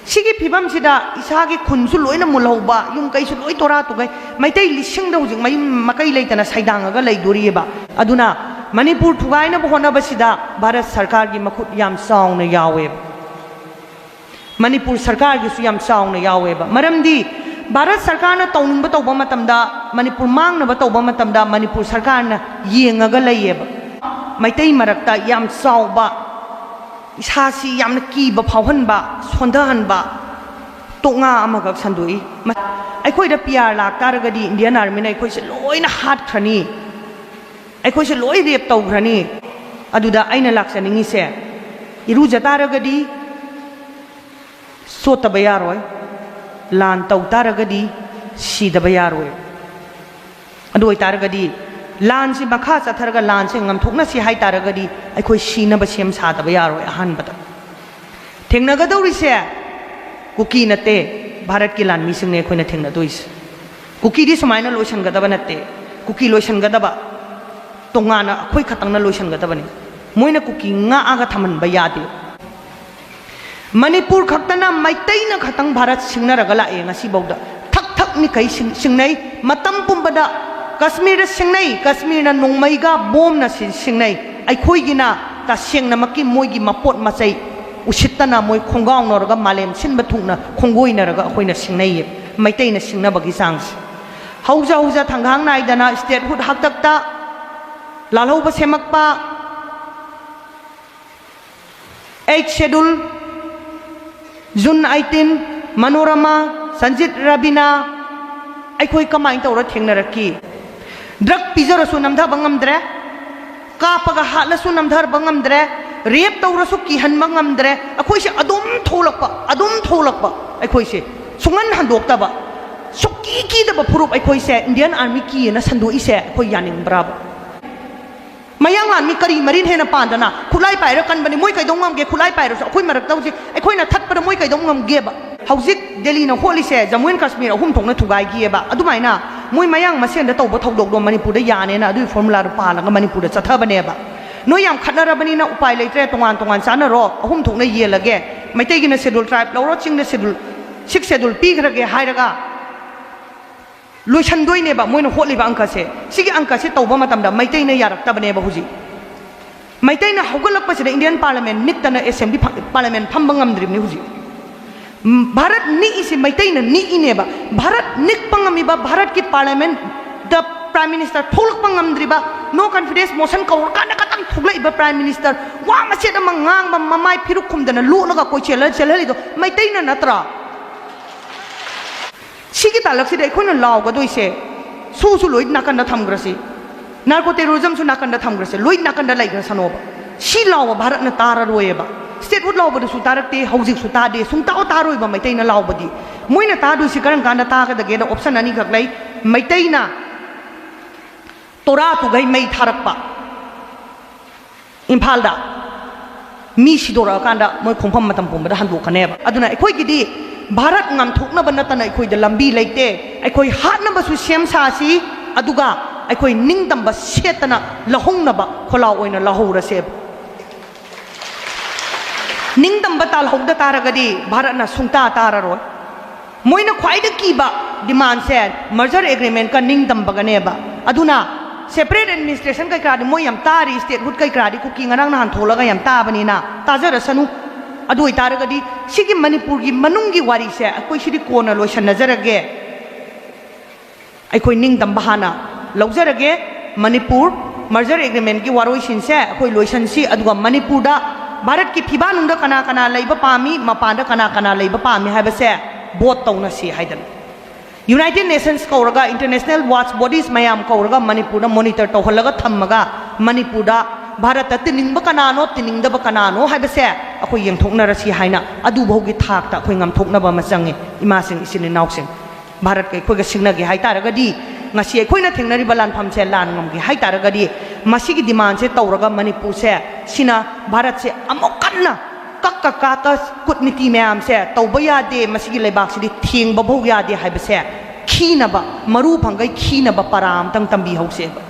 ꯁꯤꯒꯤ ꯐꯤꯕꯝꯁꯤꯗ ꯏꯁꯥꯒꯤ ꯈꯨꯟꯁꯨ ꯂꯣꯏꯅ ꯃꯨꯜꯍꯧꯕ, ꯌꯨꯝ ꯀꯩꯁꯨ ꯂꯣꯏ ꯇꯣꯔꯥ ꯇꯨꯒꯩ, ꯃꯩꯇꯩ ꯂꯤꯁꯤꯡꯗ ꯍꯧꯖꯤꯛ ꯃꯌꯨꯝ ꯃꯀꯩ ꯂꯩꯇꯅ ꯁꯩꯗꯥꯡꯉꯒ ꯂꯩꯗꯣꯔꯤꯑꯕ꯫ ꯑꯗꯨꯅ ꯃꯅꯤꯄꯨꯔ ꯊꯨꯒꯥꯏꯅꯕ ꯍꯣꯠꯅꯕꯁꯤꯗ ꯚꯥꯔꯠ ꯁꯔꯀꯥꯔꯒꯤ ꯃꯈꯨꯠ ꯌꯥꯝ ꯆꯥꯎꯅ ꯌꯥꯎꯋꯦꯕ꯫ ꯃꯅꯤꯄꯨꯔ ꯁꯔꯀꯥꯔꯒꯤꯁꯨ ꯌꯥꯝ ꯆꯥꯎꯅ ꯌꯥꯎꯋꯦꯕ꯫ ꯃꯔꯝꯗꯤ ꯚꯥꯔꯠ ꯁꯔꯀꯥꯔꯅ ꯇꯧꯅꯤꯡꯕ ꯇꯧꯕ ꯃꯇꯝꯗ, ꯃꯅꯤꯄꯨꯔ ꯃꯥꯡꯅꯕ ꯇꯧꯕ ꯃꯇꯝꯗ ꯃꯅꯤꯄꯨꯔ ꯁꯔꯀꯥꯔꯅ ꯌꯦꯡꯉꯒ ꯂꯩꯌꯦꯕ꯫ ꯃꯩꯇꯩ ꯃꯔꯛꯇ ꯌꯥꯝ ꯆꯥꯎꯕ, ꯏꯁꯥꯁꯤ ꯌꯥꯝꯅ ꯀꯤꯕ ꯐꯥꯎꯍꯟꯕ, ꯁꯣꯟꯊꯍꯟꯕ ꯇꯣꯛꯉꯥ ꯑꯃꯈꯛ ꯁꯟꯗꯣꯛꯏ꯫ ꯃ-, ꯑꯩꯈꯣꯏꯗ ꯄꯤ ꯑꯥꯔ ꯂꯥꯛꯇꯥꯔꯒꯗꯤ ꯏꯟꯗꯤꯌꯟ ꯑꯥꯔꯃꯤꯅ ꯑꯩꯈꯣꯏꯁꯦ ꯂꯣꯏꯅ ꯍꯥꯠꯈ꯭ꯔꯅꯤ, ꯑꯩꯈꯣꯏꯁꯦ ꯂꯣꯏ ꯔꯦꯞ ꯇꯧꯈ꯭ꯔꯅꯤ꯫ ꯑꯗꯨꯗ ꯑꯩꯅ ꯂꯥꯛꯆꯅꯤꯡꯉꯤꯁꯦ, ꯏꯔꯨꯖ ꯇꯥꯔꯒꯗꯤ ꯆꯣꯠꯇꯕ ꯌꯥꯔꯣꯏ, ꯂꯥꯟ ꯇꯧ ꯇꯥꯔꯒꯗꯤ ꯁꯤꯗꯕ ꯌꯥꯔꯣꯏ꯫ ꯑꯗꯨ ꯑꯣꯏꯇꯥꯔꯒꯗꯤ ꯂꯥꯟꯁꯤ ꯃꯈꯥ ꯆꯠꯊꯔꯒ ꯂꯥꯟꯁꯦ ꯉꯝꯊꯣꯛꯅꯁꯤ ꯍꯥꯏꯇꯥꯔꯒꯗꯤ ꯑꯩꯈꯣꯏ ꯁꯤꯅꯕ ꯁꯦꯝ ꯁꯥꯗꯕ ꯌꯥꯔꯣꯏ꯫ ꯑꯍꯥꯟꯕꯗ ꯊꯦꯡꯅꯒꯗꯧꯔꯤꯁꯦ ꯀꯨꯀꯤ ꯅꯠꯇꯦ, ꯚꯥꯔꯠꯀꯤ ꯂꯥꯟꯃꯤꯁꯤꯡꯅꯦ ꯑꯩꯈꯣꯏꯅ ꯊꯦꯡꯅꯗꯣꯏꯁꯦ꯫ ꯀꯨꯀꯤꯗꯤ ꯁꯨꯃꯥꯏꯅ ꯂꯣꯏꯁꯤꯟꯒꯗꯕ ꯅꯠꯇꯦ꯫ ꯀꯨꯀꯤ ꯂꯣꯏꯁꯤꯟꯒꯗꯕ ꯇꯣꯉꯥꯟꯅ ꯑꯩꯈꯣꯏ ꯈꯛꯇꯪꯅ ꯂꯣꯏꯁꯤꯟꯒꯗꯕꯅꯤ꯫ ꯃꯣꯏꯅ ꯀꯨꯀꯤ ꯉꯥꯛꯑꯒ ꯊꯝꯍꯟꯕ ꯌꯥꯗꯦ꯫ ꯃꯅꯤꯄꯨꯔ ꯈꯛꯇꯅ, ꯃꯩꯇꯩꯅ ꯈꯛꯇꯪ ꯚꯥꯔꯠ ꯁꯤꯡꯅꯔꯒ ꯂꯥꯛꯑꯦ ꯉꯁꯤꯐꯥꯎꯗ꯫ ꯊꯛ ꯊꯛ ꯅꯤꯈꯩ ꯁꯤꯡ-, ꯁꯤꯡꯅꯩ꯫ ꯃꯇꯝ ꯄꯨꯝꯕꯗ ꯀꯥꯁꯃꯤꯔꯗ ꯁꯤꯡꯅꯩ, ꯀꯥꯁꯃꯤꯔꯅ ꯅꯣꯡꯃꯩꯒ ꯕꯣꯝꯅ ꯁꯤ-, ꯁꯤꯡꯅꯩ꯫ ꯑꯩꯈꯣꯏꯒꯤꯅ ꯇꯁꯦꯡꯅꯃꯛꯀꯤ ꯃꯣꯏꯒꯤ ꯃꯄꯣꯠ ꯃꯆꯩ ꯎꯁꯤꯠꯇꯅ ꯃꯣꯏ ꯈꯣꯡꯒꯥꯎꯅꯔꯒ ꯃꯥꯂꯦꯝ ꯁꯤꯟꯕ ꯊꯨꯡꯅ ꯈꯣꯡꯒꯣꯏꯅꯔꯒ ꯑꯩꯈꯣꯏꯅ ꯁꯤꯡꯅꯩꯌꯦ, ꯃꯩꯇꯩꯅ ꯁꯤꯡꯅꯕꯒꯤ ꯆꯥꯡꯁꯦ꯫ ꯍꯧꯖ ꯍꯧꯖ ꯊꯪꯒꯥꯡ ꯅꯥꯏꯗꯅ statehood ꯍꯥꯛꯇꯛꯇ ꯂꯥꯜꯍꯧꯕ ꯁꯦꯝꯃꯛꯄ, eighth schedule, June eighteen, Manorama, Sanjit Rabina, ꯑꯩꯈꯣꯏ ꯀꯃꯥꯏꯅ ꯇꯧꯔ ꯊꯦꯡꯅꯔꯛꯈꯤ? Drug ꯄꯤꯖꯔꯁꯨ ꯅꯝꯊꯕ ꯉꯝꯗ꯭ꯔꯦ, ꯀꯥꯞꯄꯒ ꯍꯥꯠꯂꯁꯨ ꯅꯝꯊꯕ ꯉꯝꯗ꯭ꯔꯦ, rape ꯇꯧꯔꯁꯨ ꯀꯤꯍꯟꯕ ꯉꯝꯗ꯭ꯔꯦ꯫ ꯑꯩꯈꯣꯏꯁꯦ ꯑꯗꯨꯝ ꯊꯣꯛꯂꯛꯄ, ꯑꯗꯨꯝ ꯊꯣꯛꯂꯛꯄ, ꯑꯩꯈꯣꯏꯁꯦ ꯁꯨꯡꯍꯟ ꯍꯟꯗꯣꯛꯇꯕ, ꯁꯨꯛꯀꯤ ꯀꯤꯗꯕ ꯐꯨꯔꯨꯞ ꯑꯩꯈꯣꯏꯁꯦ Indian Army ꯀꯤꯌꯦꯅ ꯁꯟꯗꯣꯛꯏꯁꯦ ꯑꯩꯈꯣꯏ ꯌꯥꯅꯤꯡꯕ꯭ꯔꯥꯕ? ꯃꯌꯥꯡ ꯂꯥꯟꯃꯤ ꯀꯔꯤ ꯃꯔꯤꯟ ꯍꯦꯟꯅ ꯄꯥꯟꯗꯅ? ꯈꯨꯠꯂꯥꯏ ꯄꯥꯏꯔ ꯀꯟꯕꯅꯤ, ꯃꯣꯏ ꯀꯩꯗꯧ ꯉꯝꯒꯦ? ꯈꯨꯠꯂꯥꯏ ꯄꯥꯏꯔꯁꯨ ꯑꯩꯈꯣꯏ ꯃꯔꯛꯇ ꯍꯧꯖꯤꯛ ꯑꯩꯈꯣꯏꯅ ꯊꯠꯄꯗ ꯃꯣꯏ ꯀꯩꯗꯧ ꯉꯝꯒꯦꯕ? ꯍꯧꯖꯤꯛ ꯗꯦꯜꯂꯤꯅ ꯍꯣꯠꯂꯤꯁꯦ ꯖꯃꯨ ꯑꯦꯟ ꯀꯥꯁꯃꯤꯔ ꯑꯍꯨꯝ ꯊꯣꯛꯅ ꯊꯨꯒꯥꯏꯈꯤꯑꯕ꯫ ꯑꯗꯨꯃꯥꯏꯅ ꯃꯣꯏ ꯃꯌꯥꯡ ꯃꯁꯦꯟꯗ ꯇꯧꯕ ꯊꯧꯗꯣꯛꯇꯣ ꯃꯅꯤꯄꯨꯔꯗ ꯌꯥꯅꯦꯅ ꯑꯗꯨꯒꯤ formula ꯗꯣ ꯄꯥꯜꯂꯒ ꯃꯅꯤꯄꯨꯔꯗ ꯆꯠꯊꯕꯅꯦꯕ꯫ ꯅꯣꯏ ꯌꯥꯝ ꯈꯠꯅꯔꯕꯅꯤꯅ ꯎꯄꯥꯏ ꯂꯩꯇ꯭ꯔꯦ, ꯇꯣꯉꯥꯟ ꯇꯣꯉꯥꯟ ꯆꯥꯅꯔꯣ, ꯑꯍꯨꯝ ꯊꯣꯛꯅ ꯌꯦꯜꯂꯒꯦ, ꯃꯩꯇꯩꯒꯤꯅ schedule tribe ꯂꯧꯔꯣ, ꯆꯤꯡꯗ schedule, six schedule ꯄꯤꯈ꯭ꯔꯒꯦ ꯍꯥꯏꯔꯒ ꯂꯣꯏꯁꯟꯗꯣꯏꯅꯦꯕ ꯃꯣꯏꯅ ꯍꯣꯠꯂꯤꯕ ꯑꯪꯀꯁꯦ꯫ ꯁꯤꯒꯤ ꯑꯪꯀꯁꯦ ꯇꯧꯕ ꯃꯇꯝꯗ ꯃꯩꯇꯩꯅ ꯌꯥꯔꯛꯇꯕꯅꯦꯕ ꯍꯧꯖꯤꯛ꯫ ꯃꯩꯇꯩꯅ ꯍꯧꯒꯠꯂꯛꯄꯁꯤꯗ Indian Parliament ꯅꯤꯛꯇꯅ assembly ꯐ-, Parliament ꯐꯝꯕ ꯉꯝꯗ꯭ꯔꯤꯕꯅꯤ ꯍꯧꯖꯤꯛ꯫ ꯎꯝ, ꯚꯥꯔꯠ ꯅꯤꯛꯏꯁꯤ ꯃꯩꯇꯩꯅ ꯅꯤꯛꯏꯅꯦꯕ꯫ ꯚꯥꯔꯠ ꯅꯤꯛꯄ ꯉꯝꯃꯤꯕ ꯚꯥꯔꯠꯀꯤ Parliament ꯗ Prime Minister ꯊꯣꯛꯂꯛꯄ ꯉꯝꯗ꯭ꯔꯤꯕ, no confidence motion ꯀꯧꯔꯀꯥꯟꯗ ꯈꯛꯇꯪ ꯊꯣꯛꯂꯛꯏꯕ Prime Minister, ꯋꯥ ꯃꯆꯦꯠ ꯑꯃ ꯉꯥꯡꯕ ꯃꯃꯥꯏ ꯐꯤꯔꯨꯛ ꯈꯨꯝꯗꯅ ꯂꯣꯠꯂꯒ ꯀꯣꯏꯆꯦꯜꯂ ꯆꯦꯜꯍꯜꯂꯤꯗꯣ ꯃꯩꯇꯩꯅ ꯅꯠꯇ꯭ꯔꯥ? ꯁꯤꯒꯤ ꯇꯥꯂꯛꯁꯤꯗ ꯑꯩꯈꯣꯏꯅ ꯂꯥꯎꯒꯗꯣꯏꯁꯦ, ꯁꯨꯁꯨ ꯂꯣꯏ ꯅꯥꯀꯟꯗ ꯊꯝꯈ꯭ꯔꯁꯤ, narco terrorism ꯁꯨ ꯅꯥꯀꯟꯗ ꯊꯝꯈ꯭ꯔꯁꯤ, ꯂꯣꯏ ꯅꯥꯀꯟꯗ ꯂꯩꯈ꯭ꯔꯁꯅꯣꯕ꯫ ꯁꯤ ꯂꯥꯎꯕ ꯚꯥꯔꯠꯅ ꯇꯥꯔꯔꯣꯏꯌꯦꯕ꯫ Statehood ꯂꯥꯎꯕꯗꯨꯁꯨ ꯇꯥꯔꯛꯇꯦ, ꯍꯧꯖꯤꯛꯁꯨ ꯇꯥꯗꯦ, ꯁꯨꯡꯇꯥ ꯇꯥꯔꯣꯏꯕ ꯃꯩꯇꯩꯅ ꯂꯥꯎꯕꯗꯤ꯫ ꯃꯣꯏꯅ ꯇꯥꯗꯣꯏꯁꯤ ꯀꯔꯝ ꯀꯥꯟꯗ ꯇꯥꯒꯗꯒꯦꯗ option ꯑꯅꯤꯈꯛ ꯂꯩ꯫ ꯃꯩꯇꯩꯅ ꯇꯣꯔꯥ ꯇꯨꯒꯩ ꯃꯩ ꯊꯥꯔꯛꯄ, ꯏꯝꯐꯥꯜꯗ ꯃꯤ ꯁꯤꯗꯣꯔꯛꯑꯀꯥꯟꯗ ꯃꯣꯏ ꯈꯣꯡꯐꯝ ꯃꯇꯝ ꯄꯨꯝꯕꯗ ꯍꯟꯗꯣꯛꯀꯅꯦꯕ꯫ ꯑꯗꯨꯅ ꯑꯩꯈꯣꯏꯒꯤꯗꯤ ꯚꯥꯔꯠ ꯉꯥꯝꯊꯣꯛꯅꯕ ꯅꯠꯇꯅ ꯑꯩꯈꯣꯏꯗ ꯂꯝꯕꯤ ꯂꯩꯇꯦ꯫ ꯑꯩꯈꯣꯏ ꯍꯥꯠꯅꯕꯁꯨ ꯁꯦꯝ ꯁꯥꯁꯤ, ꯑꯗꯨꯒ ꯑꯩꯈꯣꯏ ꯅꯤꯡꯇꯝꯕ ꯁꯦꯠꯇꯅ ꯂꯧꯍꯧꯅꯕ ꯈꯣꯜꯂꯥꯎ ꯑꯣꯏꯅ ꯂꯧꯍꯧꯔꯁꯦꯕ꯫ ꯅꯤꯡꯇꯝꯕ ꯇꯥꯜꯍꯧꯗ ꯇꯥꯔꯒꯗꯤ ꯚꯥꯔꯠꯅ ꯁꯨꯡꯇꯥ ꯇꯥꯔꯔꯣꯏ꯫ ꯃꯣꯏꯅ ꯈ꯭ꯋꯥꯏꯗꯒꯤ ꯀꯤꯕ demandꯁꯦ merger agreementꯀ ꯅꯤꯡꯇꯝꯕꯒꯅꯦꯕ꯫ ꯑꯗꯨꯅ separate administration ꯀꯩꯀꯥꯗꯤ ꯃꯣꯏ ꯌꯥꯝ ꯇꯥꯔꯤ, statehood ꯀꯩꯀꯥꯗꯤ ꯀꯨꯀꯤ ꯉꯔꯥꯡ ꯅꯍꯥꯟ ꯊꯣꯛꯂꯒ ꯌꯥꯝ ꯇꯥꯕꯅꯤꯅ ꯇꯥꯖꯔꯁꯅꯨ꯫ ꯑꯗꯨ ꯑꯣꯏꯇꯥꯔꯒꯗꯤ ꯁꯤꯒꯤ ꯃꯅꯤꯄꯨꯔꯒꯤ ꯃꯅꯨꯡꯒꯤ ꯋꯥꯔꯤꯁꯦ ꯑꯩꯈꯣꯏ ꯁꯤꯗꯤ ꯀꯣꯟꯅ ꯂꯣꯏꯁꯟꯅꯖꯔꯒꯦ꯫ ꯑꯩꯈꯣꯏ ꯅꯤꯡꯇꯝꯕ ꯍꯥꯟꯅ ꯂꯧꯖꯔꯒꯦ꯫ ꯃꯅꯤꯄꯨꯔ merger agreementꯀꯤ ꯋꯥꯔꯣꯏꯁꯤꯟꯁꯦ ꯑꯩꯈꯣꯏ ꯂꯣꯏꯁꯟꯁꯤ, ꯑꯗꯨꯒ ꯃꯅꯤꯄꯨꯔꯗ ꯚꯥꯔꯠꯀꯤ ꯐꯤꯕꯥꯛꯅꯨꯡꯗ ꯀꯅꯥ ꯀꯅꯥ ꯂꯩꯕ ꯄꯥꯝꯃꯤ, ꯃꯄꯥꯟꯗ ꯀꯅꯥ ꯀꯅꯥ ꯂꯩꯕ ꯄꯥꯝꯃꯤ ꯍꯥꯏꯕꯁꯦ vote ꯇꯧꯅꯁꯤ ꯍꯥꯏꯗꯅ꯫ United Nations ꯀꯧꯔꯒ, international watch bodies ꯃꯌꯥꯝ ꯀꯧꯔꯒ ꯃꯅꯤꯄꯨꯔꯗ monitor ꯇꯧꯍꯜꯂꯒ ꯊꯝꯃꯒ ꯃꯅꯤꯄꯨꯔꯗ ꯚꯥꯔꯠꯇ ꯇꯤꯟꯅꯤꯡꯕ ꯀꯅꯥꯅꯣ, ꯇꯤꯟꯅꯤꯡꯗꯕ ꯀꯅꯥꯅꯣ ꯍꯥꯏꯕꯁꯦ ꯑꯩꯈꯣꯏ ꯌꯦꯡꯊꯣꯛꯅꯔꯁꯤ ꯍꯥꯏꯅ ꯑꯗꯨꯐꯥꯎꯒꯤ ꯊꯥꯛꯇ ꯑꯩꯈꯣꯏ ꯉꯝꯊꯣꯛꯅꯕ ꯑꯃ ꯆꯪꯉꯤ, ꯏꯃꯥꯁꯤꯡ, ꯏꯆꯤꯟ ꯏꯅꯥꯎꯁꯤꯡ꯫ ꯚꯥꯔꯠꯀ ꯑꯩꯈꯣꯏꯒ ꯁꯤꯡꯅꯒꯦ ꯍꯥꯏ ꯇꯥꯔꯒꯗꯤ, ꯉꯁꯤ ꯑꯩꯈꯣꯏꯅ ꯊꯦꯡꯅꯔꯤꯕ ꯂꯥꯟꯐꯝꯁꯦ ꯂꯥꯟ ꯉꯝꯒꯦ ꯍꯥꯏ ꯇꯥꯔꯒꯗꯤ, ꯃꯁꯤꯒꯤ demandꯁꯦ ꯇꯧꯔꯒ ꯃꯅꯤꯄꯨꯔꯁꯦ, ꯁꯤꯅ ꯚꯥꯔꯠꯁꯦ ꯑꯃꯨꯛ ꯀꯟꯅ ꯀꯛꯀ ꯀꯥꯛꯀ ꯀꯨꯠꯅꯤꯇꯤ ꯃꯌꯥꯝꯁꯦ ꯇꯧꯕ ꯌꯥꯗꯦ, ꯃꯁꯤꯒꯤ ꯂꯩꯕꯥꯛꯁꯤꯗꯤ ꯊꯦꯡꯕ ꯐꯥꯎ ꯌꯥꯗꯦ ꯍꯥꯏꯕꯁꯦ ꯈꯤꯅꯕ, ꯃꯔꯨ ꯐꯪꯒꯩ ꯈꯤꯅꯕ ꯄꯔꯥ ꯑꯝꯇꯪ ꯇꯝꯕꯤꯍꯧꯁꯦꯕ꯫